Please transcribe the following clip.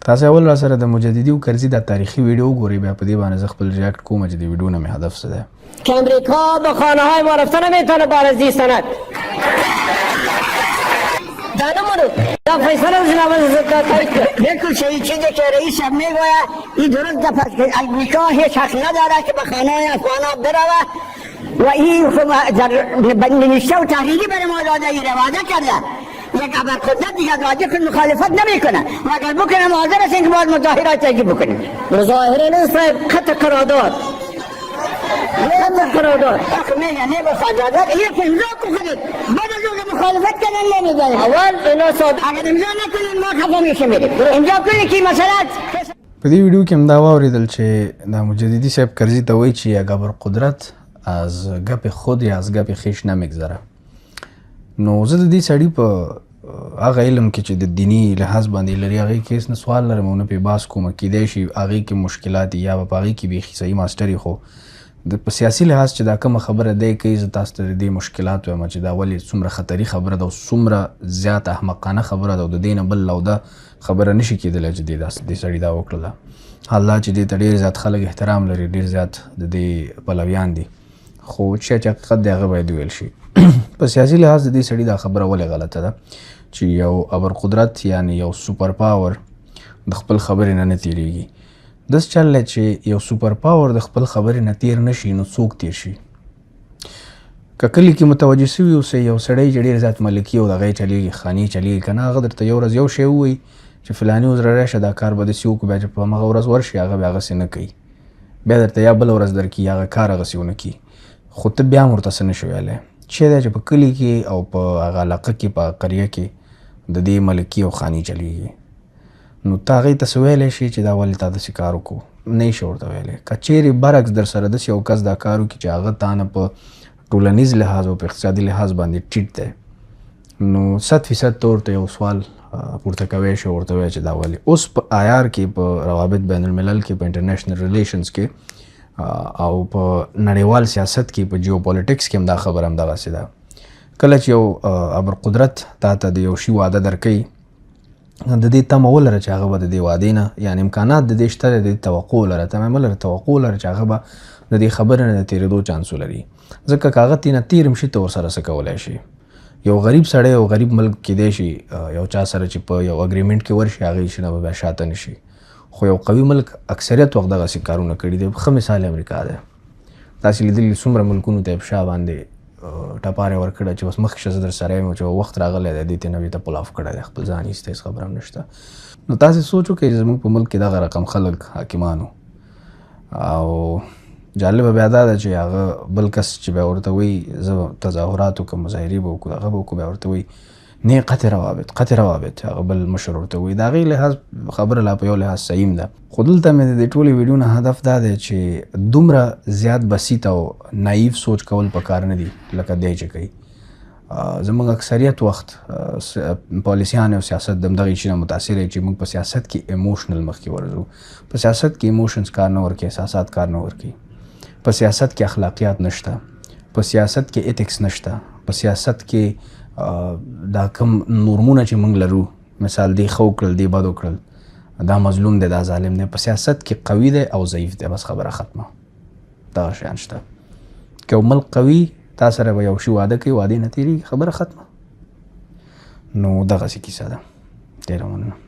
تاسو اول را سره د مجددي او کرزي دا تاریخي ویډیو وګورئ، بیا په دې باندې زه خپل react کوم چې د ویډیو نه مې هدف څه دی. که امریکا به خانه های ما رفته نمیتونه بعد از این سند دا نمونو دا فیصله جناب تایید کرد. بالکل صحیح. چیزی که رئیس هم میگوید این درست است که امریکا هیچ حق نداره که به خانه افغانا بروه و این در نوشته و تحریری برای ما داده، این وعده کرده. یک ابرقدرت دیگه راجع که مخالفت نمیکنه و اگر بکنه حاضر هستیم که باید مظاهرات تجربه بکنیم. مظاهره نیست صاحب، قطع قرارداد، قطع قرارداد. میگه نه به قرارداد یک امضا کنید، بعد از اون مخالفت کنن نمیدانیم. اول اینا صادق اگر امضا نکنن ما خفه میشه میریم. امضا کنید که مثلا په دې ویډیو کې هم دا واورېدل چې دا مجددي صاحب کرزي ته وایي چې یک ابر قدرت از ګپ خود یا از ګپ خویش نه میگذره. نو زه د دې سړي په هغه علم کې چې د دیني لحاظ باندې لري هغې کې هېڅ نه سوال لرم او نه پرې بحث کوم. کیدای شي هغې کې مشکلات یا به په هغې کې بیخي صحیح master وي، خو د په سیاسي لحاظ چې دا کومه خبره دی کوي، زه تاسو ته د دې مشکلات وایم چې دا ولې څومره خطري خبره ده او څومره زیاته احمقانه خبره ده، او د دې نه بل لوده خبره نشي کېدلی چې دې سړي دا وکړله. حال دا چې دې ته ډېر زیات خلک احترام لري، ډېر زیات د دې پلویان دي، خو چې حقیقت دی هغه باید وویل شي. په سیاسي لحاظ د دې سړي دا خبره ولې غلطه ده چې یو ابر قدرت یعنی یو super power د خپل خبرې نه نه تېرېږي؟ داسې چل دی چې یو super power د خپل خبرې نه تېر نه شي نو څوک تېر شي؟ که کلي کې متوجه سوي اوسئ، یو سړی چې ډېر زیات ملکي او دغه یې چلېږي، خانې چلېږي که نه، هغه درته یو ورځ یو شی ووایي چې فلاني ورځ راشه دا کار به داسې وکړو، بیا چې په هماغه ورځ ورشي هغه بیا هغسې نه کوي، بیا درته یا بله ورځ درکړي هغه کار هغسې ونه کړي، خو ته بیا هم ورته څه نه شې ویلی. چې دی چې په کلي کې او په هغه علاقه کې په قریه کې د دې ملکي او خانې چلېږي، نو ته هغې ته څه ویلی شي چې دا ولې تا داسې کار وکړو؟ نه شي ورته ویلی. که چیرې برعکس در سره داسې یو کس دا کار وکړي چې هغه تا نه په ټولنیز لحاظ او په اقتصادي لحاظ باندې ټیټ دی، نو 100% ته ورته یو سوال پورته کوی شي، ورته وایي چې دا ولې. اوس په IR کې، په روابط بین الملل کې، په international relations کې او په نړیوال سیاست کې، په geopolitics کې هم دا خبره همدغسې ده. کله چې یو ابر قدرت تا ته د یو شي وعده درکوي، د دې تمه ولره چې هغه به د دې وعدې نه، یعنې امکانات د دې شته دی، د دې توقع ولره، تمه مه لره، توقع ولره چې هغه به د دې خبرې نه د تېرېدو چانس ولري. ځکه که هغه ترې نه تېر هم شي ته ورسره څه کولی شي؟ یو غریب سړی یو غریب ملک کېدای شي یو چا سره چې په یو agreement کې ورشي هغه شي نه به بیا شاته نه شي، خو یو قوي ملک اکثریت وخت دغسې کارونه کړي دي. ښه مثال امریکا دی، تاسې لیدلي څومره ملکونو ته یې په شا باندې ټپارې ورکړی چې بس مخکې شه زه در سره یم، چې وخت راغلی دی دې ته نوې ته pull off کړی دی، خپل ځان ایسته، هېڅ خبره هم نشته. نو تاسې سوچ وکړئ چې زموږ په ملک کې دغه رقم خلک حاکمانو، او جالبه بیا دا ده چې هغه بل کس چې بیا ورته وایي زه تظاهرات وکړم، مظاهرې به وکړو، هغه به وکړو، بیا ورته وایي نه قطع روابط، قطع روابط، هغه بل مشر ورته وایي. د هغې لحاظ خبره لا په یو لحاظ صحیح ده، خو دلته مې د دې ټولې ویډیو نه هدف دا دی چې دومره زیات بسیط او naive سوچ کول پکار نه دي لکه دی چې کوي. زموږ اکثریت وخت پالیسیان او سیاست د همدغې شي نه متاثر دی چې موږ په سیاست کې emotional مخکې ورځو. په سیاست کې emotions کار نه ورکوي، احساسات کار نه ورکوي. په سیاست کې اخلاقیات نشته، په سیاست کې ethics نشته، په سیاست کې دا کوم نورمونه چې موږ لرو، مثال دی ښه وکړل دی بد وکړل، دا مظلوم دی دا ظالم دی، په سیاست کې قوي دی او ضعیف دی، بس خبره ختمه. دغه شیان شته. که یو ملک قوي تا سره به یو شي وعده کوي، وعدې نه تېرېږي، خبره ختمه. نو دغسې کیسه ده. ډېره مننه.